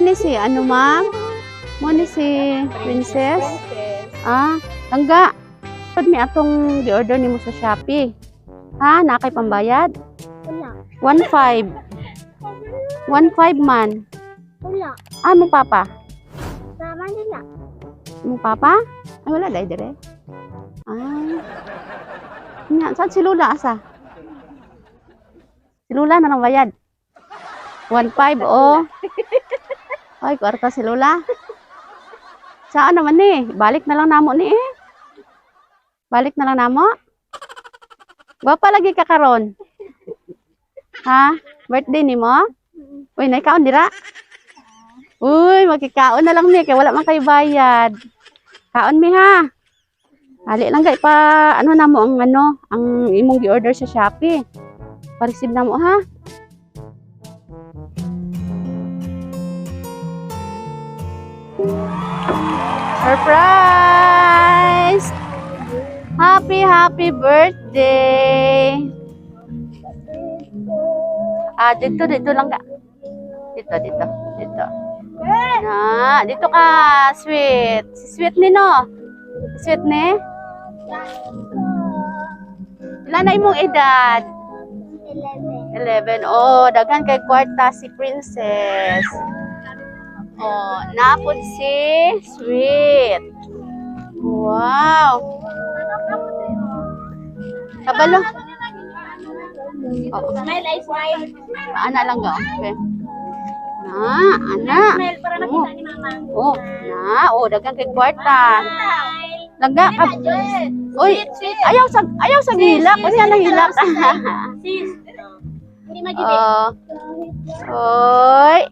Ni si ano, ma'am? Mo ni si Princess? Ah, tangga. Pud mi atong gi-order nimo sa Shopee. Ha, naa kay pambayad? Wala. 1.5. 1.5 man. Wala. Ah, mong papa. Sa Manila. Mong papa? Ay, wala dai dire. Ah. Nya, saan si Lula asa? Si Lula na lang bayad. 1.5 oh. Ay, kwarta si Lula. Saan naman ni? Balik na lang namo ni eh. Balik na lang namo. Gwapa lagi ka karon. Ha? Birthday ni mo? Uy, naikaon dira? Uy, magkikaon na lang mi kay wala man kay bayad. Kaon mi ha. Ali lang kay pa ano na mo ang ano, ang imong gi-order sa Shopee. Pa-receive na mo ha. Surprise! Happy, happy birthday! Ah, dito, dito lang ka. Dito, dito, dito. Na, dito ka, sweet. Si sweet ni no? Si sweet ni? Ilan na imong edad? 11. 11. Oh, daghan kay kwarta si Princess. Oh, napod si Sweet. Wow. Kabalo. Oh, Smile ay smile. Ana lang ga. Okay. Na, ana. Smile para makita ni Mama. Oh, na, oh, daghan kay kwarta. Smile. Langga ka. Uy, ayaw sa hilak. Unya na hilak. Sis. Hindi magibi. Oh. Oy.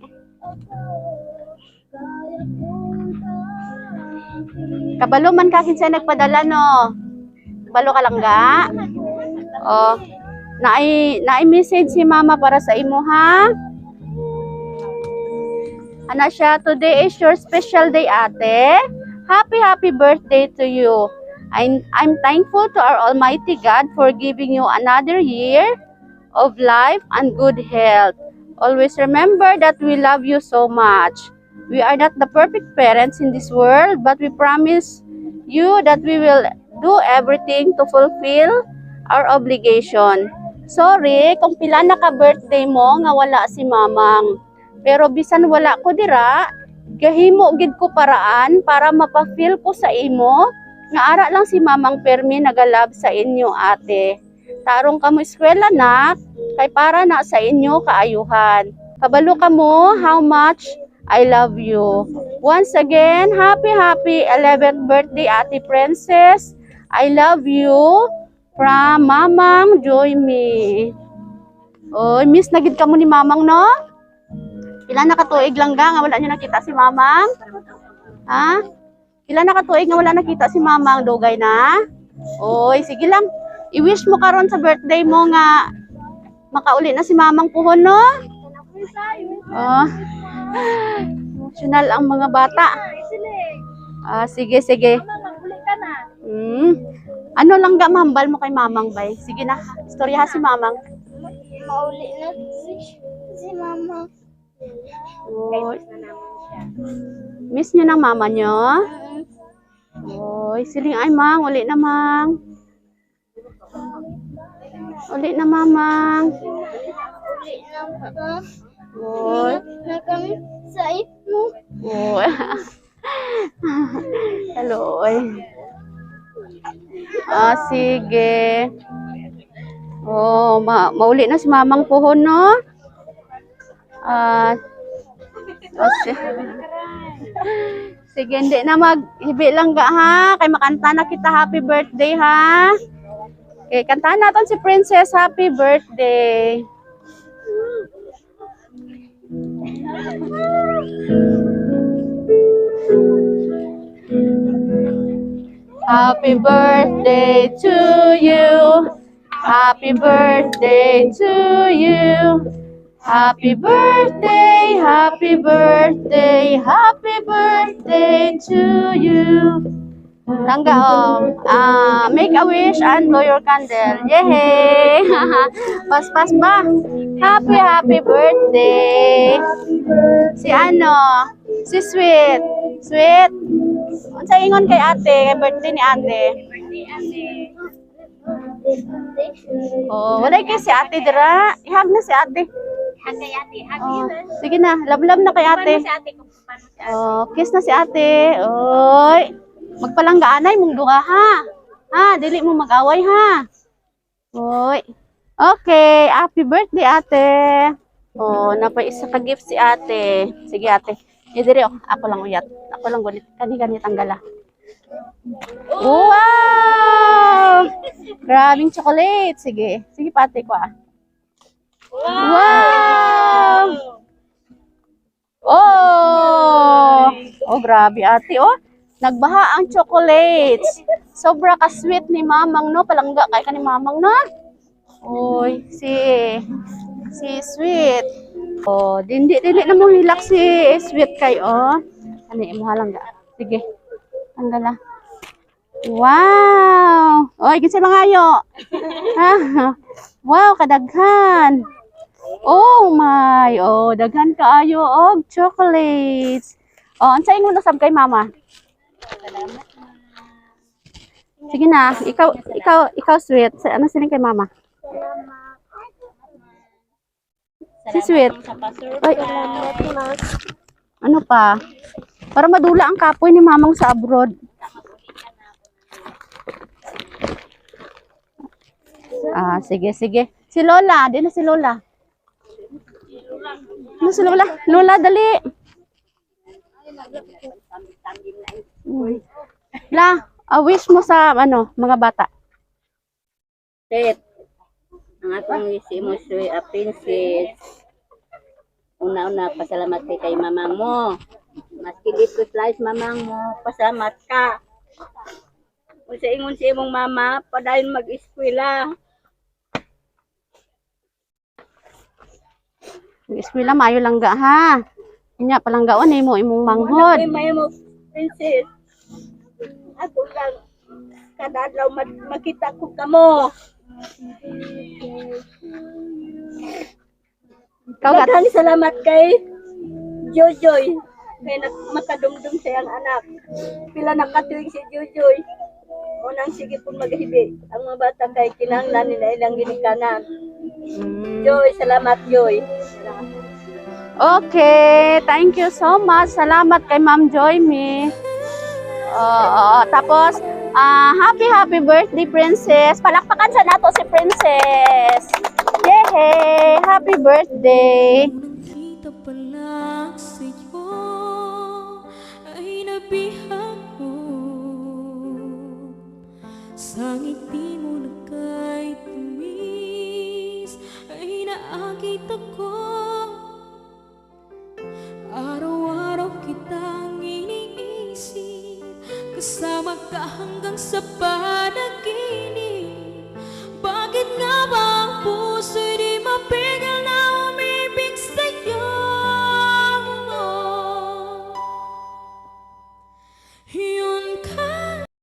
Kabalo man ka kinsay nagpadala no. Kabalo ka lang ga. Oh. Naay naay message si mama para sa imo ha. Ana siya, "Today is your special day, ate. Happy, happy birthday to you. I'm thankful to our Almighty God for giving you another year of life and good health. Always remember that we love you so much. We are not the perfect parents in this world, but we promise you that we will do everything to fulfill our obligation. Sorry kung pila na ka birthday mo nga wala si mamang. Pero bisan wala ko dira, gahimo gid ko paraan para mapa-feel ko sa imo nga ara lang si mamang permi nagalove sa inyo, ate. Tarong kamo eskwela na kay para na sa inyo kaayuhan. Kabalo kamo how much I love you. Once again, happy, happy 11th birthday, Ate Princess. I love you from Mamang Joy Me." Oy, miss na gid kamo ni Mamang no? Pila na katuig lang ga nga wala niyo nakita si Mamang? Ha? Pila na katuig nga wala nakita si Mamang? Dugay na? Oy, sige lang. I-wish mo karon sa birthday mo nga makauli na si Mamang puhon no? Oh. Emotional ang mga bata. Ah, sige, sige. Mama, ka na. Ano lang ga mambal mo kay Mamang bay? Sige na, istorya si Mamang. Mauli na si Mama. Oy, Na naman siya. Miss niyo ng mama niyo? Oy, siling ay mang, uli na mang. Uli na mamang. Uli na ka. Oy, Na kami sa imo. Oy. Hello, oy. Ah, sige. Oh, mauli na si Mamang puhon, no? Ah, oh, sige, hindi na maghibi lang ga ha. Kay makanta na kita happy birthday ha. Okay, kantahan natin si Princess happy birthday. Happy birthday to you. Happy birthday to you. Happy birthday, happy birthday, happy birthday to you. Langga, oh. Ah, make a wish and blow your candle. Yay! Paspas ba? Happy, happy birthday! Si ano? Si Sweet. Sweet. Unsa ingon kay ate? Kay birthday ni ate. Oh, wala kay si ate dira. I-hug na si ate. Hug kay ate. Hug. Oh, sige na, love-love na kay ate. Paano si ate kung paano si ate? Oh, kiss na si ate. Oy. Magpalanggaanay mong duha ha. Ha, dili mo mag-away ha. Oy. Okay, happy birthday, ate. Oh, napa isa ka gift si ate. Sige, ate. Eh, diri oh, ako lang uyat. Ako lang gunit. Kani kani tanggala. Wow! Grabing chocolate. Sige. Sige pa, ate ko ah. Wow! Oh! Oh, grabe, ate. Oh, nagbaha ang chocolates. Sobra ka sweet ni Mamang, no? Palangga kay ka ni Mamang, no? Oy, si Sweet. Oh, dindi dili na mo hilak si Sweet kay oh. Ano imo halangga? Sige. Tanggala. Wow! Oy, kinsa mangayo? Ha? Wow, kadaghan. Oh my, oh, daghan kaayo og chocolates. Oh, unsa ingon usab kay mama? Sige na, ikaw ikaw ikaw, Sweet. Sa ano siling kay mama? Si Sweet. Sa pa-surprise. Ay, ano pa? Para madula ang kapoy ni mamang sa abroad. Ah, sige, sige. Si Lola, di na si Lola. Ano si Lola? Lola, dali. La, wish mo sa ano, mga bata. Set. Ang atong wish mo si a princess. Una-una, pasalamat kay mamang mo. Maski di ko slice mamang mo, pasalamat ka. Kung sa ingon sa imong mama, padayon mag-eskwela. Eskwela maayo lang ga ha. Inya palanggaon nimo imong manghod. Wala may mo, princess. Ako lang, kada adlaw makita ko kamo. Ikaw gat. Daghang salamat kay Jojoy. Kay makadumdum sa iyang anak. Pila na katuig si Jojoy. Unang sige pong maghibi. Ang mga bata kay kinahanglan nila ilang ginikanan. Joy, salamat, Joy. Okay, thank you so much. Salamat kay Ma'am Joy Me. Oo, tapos happy happy birthday, Princess. Palakpakan sa nato si Princess. Yay! Happy birthday. Unang kita pa lang sa'yo ay nabihag ko. Sa ngiti mo na kay tamis ay naakit ako. Araw-araw kitang iniisip, kasama ka hanggang sa panaginip.